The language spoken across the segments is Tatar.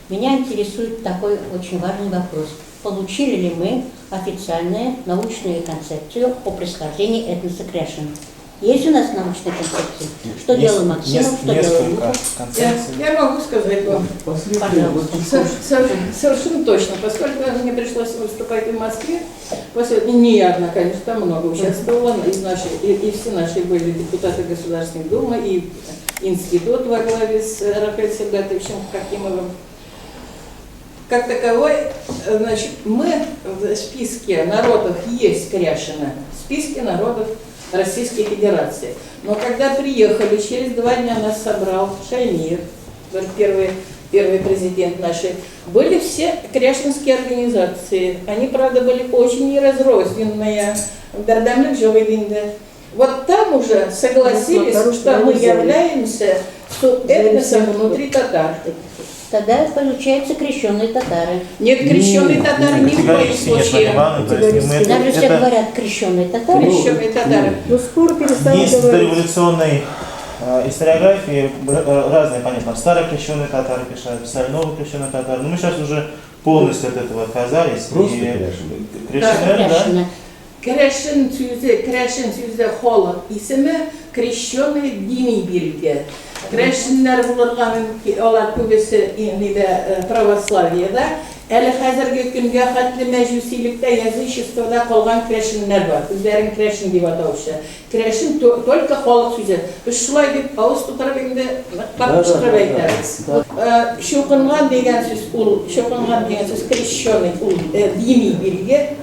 Меня интересует такой очень важный вопрос. Получили ли мы официальную научную концепцию о происхождении этноса кряшен? Есть у нас научная концепция? Что Есть делал Максимов, что делал несколько Луков? концепций. Я могу сказать вам Пожалуйста. совершенно точно, поскольку мне пришлось выступать в Москве, после, не я одна, конечно, там много участвовала, из нашей, и все наши были депутаты Государственной Думы, и институт во главе с Рафаэлем Сергатовичем Хакимовым. Как таковой, значит, мы в списке народов есть Кряшина, в списке народов Российской Федерации. Но когда приехали, через 2 дня нас собрал Шаймиев, первый президент нашей, были все кряшинские организации. Они, правда, были очень неразрозненные. Бердәмлек юк иде. Вот там уже согласились, что мы являемся субэтносом внутри татар. Тогда получается крещеные татары. Нет, крещеные татары ни в коем Категорически нет, случае. Ивановна, то есть мы Нам же все говорят крещеные татары. Крещеные татары. Ну, скоро перестанут Есть в говорить. дореволюционной историографии разные понятия. Там старые крещеные татары писали, писали новые крещеные татары. Но мы сейчас уже полностью от этого отказались. Просто И кряшены. крещеные, да? Кряшены. Керәшен сүзе, керәшен сүзе халык исеме, крещеный дини билге. Керәшеннәр булырга мөмкин, алар күбесе инде православиедә. Әле хәзерге көнгә хәтле мәҗүсилектә, язычествода калган керәшеннәр бар. Үзләрен керәшен дип атаучы. Керәшен только халык сүзе. Без шулай дип авыз тутырып инде ныклап кычкырып әйтәбез. Чукынган дигән сүз ул, чукынган дигән сүз крещеный ул дини билге.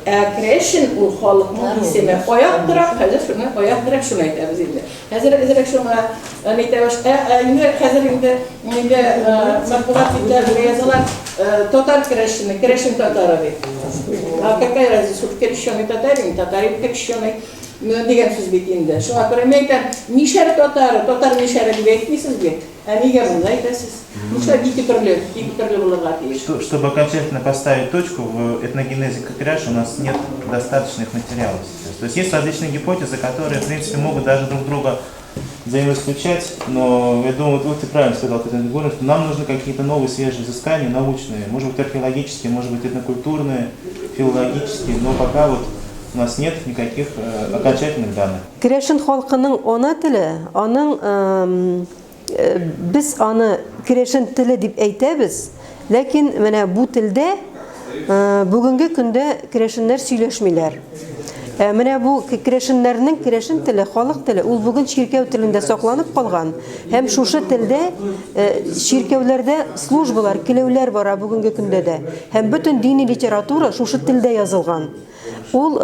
Ә керәшен ул халыкның исеме. Аяк торак, хәзер шуны аяк торак шуны әйтәбез инде. Хәзер әзрәк шуңа әйтә инде хәзер инде матбугат битләрендә язалар татар керәшене, керәшен татары дип. А какая разница, крещеный татарин, татарин крещеный дигән сүз бит инде. Шуңа күрә мин әйтәм, мишәр татары, татар мишәре дип әйтмисез бит. Ә нигә монда әйтәсез? Нишләп ике төрле булырга тиеш? Чтобы окончательно поставить точку в этногенезе кряшен, у нас нет достаточных материалов сейчас. То есть есть различные гипотезы, которые, в принципе, могут даже друг друга взаимоисключать, но я думаю, вот ты правильно сказал, Татьяна Григорьевна, что нам нужны какие-то новые свежие изыскания, научные, может быть, археологические, может быть, этнокультурные, филологические, но пока вот у нас нет никаких окончательных данных. Керәшен халкының ана теле, аның без аны керәшен теле дип әйтәбез, ләкин менә бу телдә бүгенге көндә керәшеннәр сөйләшмиләр. Менә бу керәшеннәрнең керәшен теле, халык теле, ул бүген чиркәү телендә сакланып калган һәм шушы телдә чиркәүләрдә службалар, келәүләр бара бүгенге көндә дә. Һәм бөтен дини литература шушы телдә язылган. Ул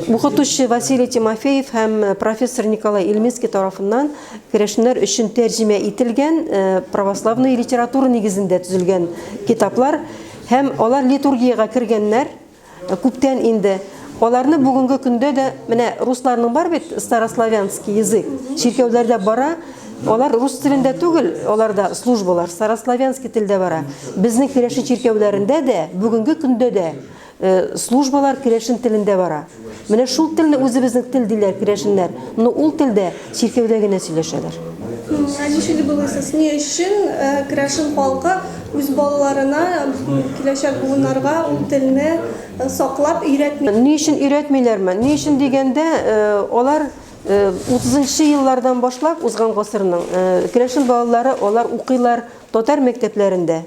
укытучы Василий Тимофеев һәм профессор Николай Ильминский тарафыннан керәшеннәр өчен тәрҗемә ителгән православный литература нигезендә төзелгән китаплар һәм алар литургиягә кергәннәр күптән инде. Аларны бүгенге көндә дә менә русларның бар бит старославянский язык чиркәүләрдә бара. Алар рус телендә түгел, аларда службалар старославянский телдә бара. Безнең керәшен чиркәүләрендә дә бүгенге көндә дә службалар керәшен телендә бара. Менә шул телне үзебезнең тел диләр керәшеннәр. Но ул телдә чиркәүдә генә сөйләшәләр. Ә ничек дип уйлыйсыз, ни өчен керәшен халкы үз балаларына, киләчәк буыннарга ул телне саклап өйрәтми? Ни өчен өйрәтмиләрме? Ни өчен дигәндә, алар 30 еллардан башлап узган гасырның керәшен балалары алар укыйлар татар мәктәпләрендә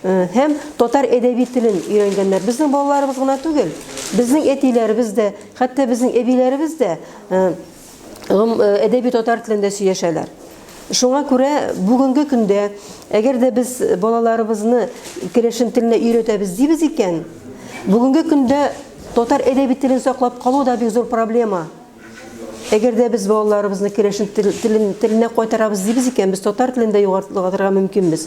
һәм татар әдәби телен өйрәнгәннәр. Безнең балаларыбыз гына түгел, безнең әтиләребез дә, хәтта безнең әбиләребез дә әдәби татар телендә сөйләшәләр. Шуңа күрә бүгенге көндә, әгәр дә без балаларыбызны керәшен теленә өйрәтәбез дибез икән, бүгенге көндә татар әдәби телен саклап калу да бик зур проблема. Әгәр дә без балаларыбызны керәшен теленә кайтарабыз дибез икән, без татар телен дә югалтырга мөмкинбез.